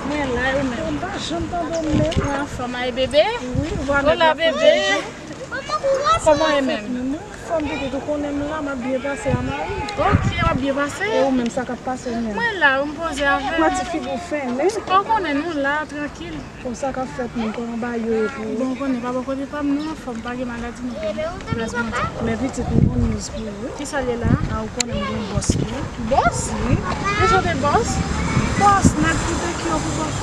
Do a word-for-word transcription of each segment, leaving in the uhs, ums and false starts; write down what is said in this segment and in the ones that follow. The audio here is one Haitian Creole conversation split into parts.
Mwen la, ou menm? M pa janm tande w menm. Mwen anfòm, ay bebe. Wi, vwa nèg la. Hola, bebe. Kòman e menm? Mwen anfòm, pitit, ou konnen m la, m ap byen pase a Mari. Ok, w ap byen pase? E ou menm, sa k ap pase w menm? Mwen la, m poze avè w. Mwen ti figi w fennen. Ou konnen nou la, trankil. Bon, sa k ap fèt menm, kòman bagay yo ye pou ou? Bon, ou konnen pa bò kote pa m, nou anfòm, pa gen maladi, nou gen plas manje. Men pitit, m gon news pou ou, wi. Kisa l ye la? A, ou konnen m gen bòs, wi. Bòs? Wi. Ki jan de bòs? Bòs, nèg ki te ki yo pou bòs.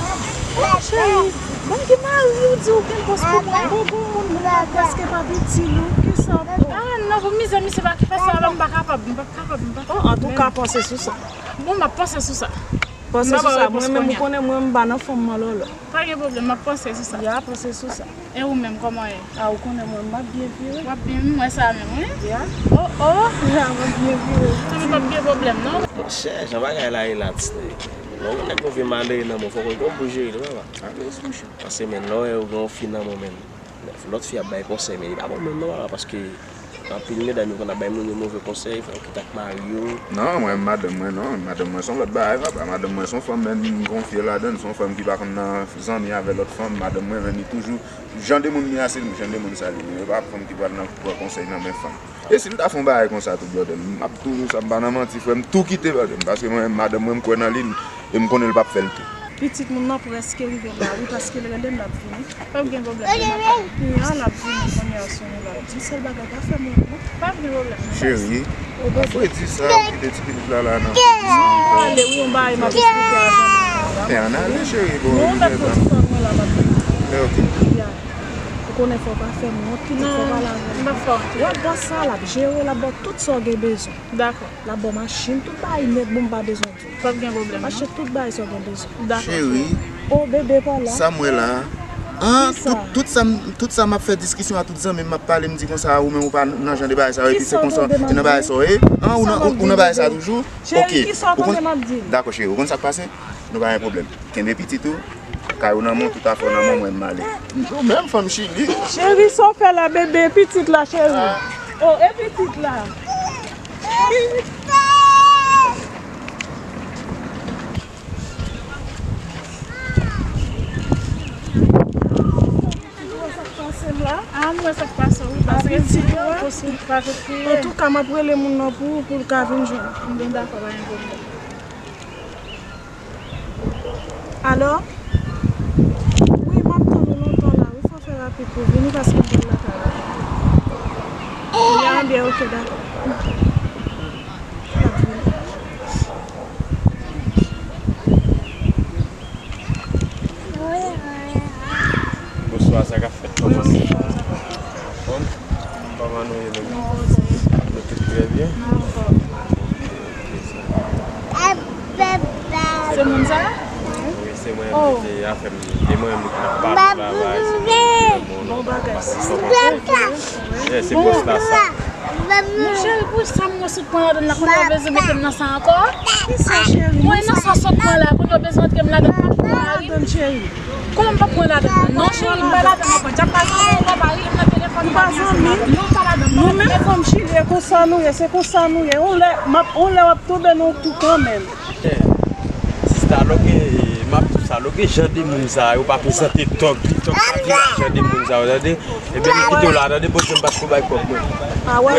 Oh, cheri, ban m ki mari ou di ou gen bòs pou mwen. Bon, bon, moun, moun nan prèske pa piti, non. Kisa pou? Ah, non, pou mizè misye pa ki fè sa, m pa kapab, m pa kapab, m pa kapab. Oh, antouka, panse sou sa. Bon, m ap panse sou sa. Panse sou sa. Mwen menm, ou konnen mwen, m pa nan fanm malolo. Pa gen pwoblèm, m ap panse sou sa. Ya, panse sou sa. E ou menm, kòman ye? A, ou konnen mwen, m ap byen vire. W ap byen, m wè sa menm, wi. Ya. Oh, oh. Ya, m ap byen vire. Sa m p ap gen pwoblèm, non. Monchè, jan bagay la ye la, ti nèg. Lè w gen nèg yon vye malere nan men w, fòk w gen yon bouch jere tou, papa. Paske, men, lè w wè ou gen yon fi nan men w, men, lòt fi ap bay konsèy, men li pa bon menm non, papa, paske anpil medam yo konn ap bay moun yo move konsèy, fè yo kite ak mari yo. Non, mwen, madanm mwen, non, madanm mwen se yon lòt bagay, papa. Madanm mwen se yon fanm, men m konfye ladan l, se yon fanm ki pa konn nan zanmi avè lòt fanm. Madanm mwen, men li toujou, jan de moun li a, se jan de moun sa li ye. Li pa fanm ki pral nan pran konsèy nan men fanm. E si l ta fè yon bagay konsa tou, brother, m ap tou di w sa, m pa nan manti, frè m, tou kite, brother m, paske mwen, madanm mwen, m kwè nan li, e m konnen l p ap fè l tou. Pitit moun nan prèske rive la, wi, paske l rele m, l ap vini. P ap gen pwoblèm, wi, m ap vini. Wi, a, l ap vini, kounye a, sonnen, l ap di, sèl bagay, pa fè m wont, non. P ap gen pwoblèm, non. Cheri, pa fredi sa, ou kite ti pitit la la, nan fredi sa ankò. Ale, wi, yon bagay, m ap esplike avè w la. Men ann ale, cheri, bon, non, lè pou ti fanm mwen la, m ap vini. Men ok. Ya. Ou konnen fò w pa fè m wont, pitit, fò w pale avè m. Non, m p ap fè w wont. Wè bòs sa, l ap jere w, l ap ba w tout sa w gen bezwen. Dakò. L ap ba w machin, tout bagay nèt, bon, m pa bezwen di w. P ap gen pwoblèm, non. M achte tout bagay sa w gen bezwen. Dakò, cheri. Cheri. Oh, bebe pa la. Sa m wè la. An, tout, tout sa m, tout sa m ap fè diskisyon a tout zanmi m, m ap pale, m di konsa, ou menm ou pa nan jan de bagay sa yo, epi se konsa, se nan bagay sa yo ye. An, ou nan, ou, ou nan bagay sa toujou? Cheri, kisa w tande m ap di? Dakò, cheri, ou konn sa k pase? Nou pa gen pwoblèm. Kenbe pitit ou, kay ou nan men w, tout afè w nan men w, mwen m ale. Ou menm fanm Chili. Cheri, sa w fè la, bebe, pitit la, cheri. Oh, e pitit la. Ou wè sa k pase m la? Ah, m wè sa k pase w, wi, paske pitit ou a. Antouka, m ap rele moun nan pou ou, pou l ka vin jwenn ou. Bon, dakò, pa gen pwoblèm. Alò? Wi, m ap tann ou lontan la, wi, fò w fè rapid pou w vini paske m pral lakay ou. Byen, byen, ok, dakò. M ap vini. Bonswa, sa k ap fèt? Kòman nou ye? Kòman nou ye menm? Nou tout trè byen? Se moun sa? Wi, se mwen menm ki te afè m. E mwen menm ki t ap pale travay, se mwen menm ki te bon bagay. Yes, se bòs la sa. Monchè, pou sa m sot pran ladan l la, kounye a w bezwen mete m nan sa ankò? Kisa, cheri? Mwen nan sa w sot pran la, kounye a w bezwen antre m ladan l, m ap pran mari m? Kòman m p ap pran ladan l? Non, cheri, m pa ladan l ankò. Djab pa zanmi w, w pa rele m nan telefòn, ou pa zanmi m. Non, m pa ladan l. Nou menm fanm Chili, e konsa nou ye, se konsa nou ye. On lè, m ap, on lè w ap tonbe nan yon tou kanmenm. Sista, lòke, m ap di w sa, lòke jan de moun sa yo pa prezante tòg, tòg pa vin ak jan de moun sa yo, tande? Ebyen, m kite w la, tande, poze m pa t ko bay kòb mwen. Ah, wè.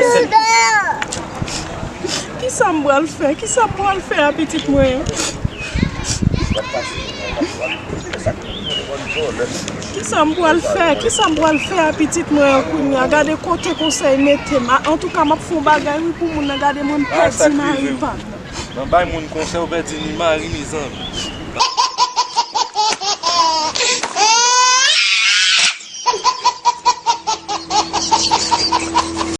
Kisa m pral fè? Kisa m pral fè a pitit mwen an? Kisa m pral fè? Kisa m pral fè a pitit mwen an kounye a? Gade kote konsèy mete m. A, antouka, m ap fè yon bagay, wi, pou moun nan gade mwen, m pèdi mari pa m. Nan bay moun konsèy, ou pèdi ni mari, ni zanmi.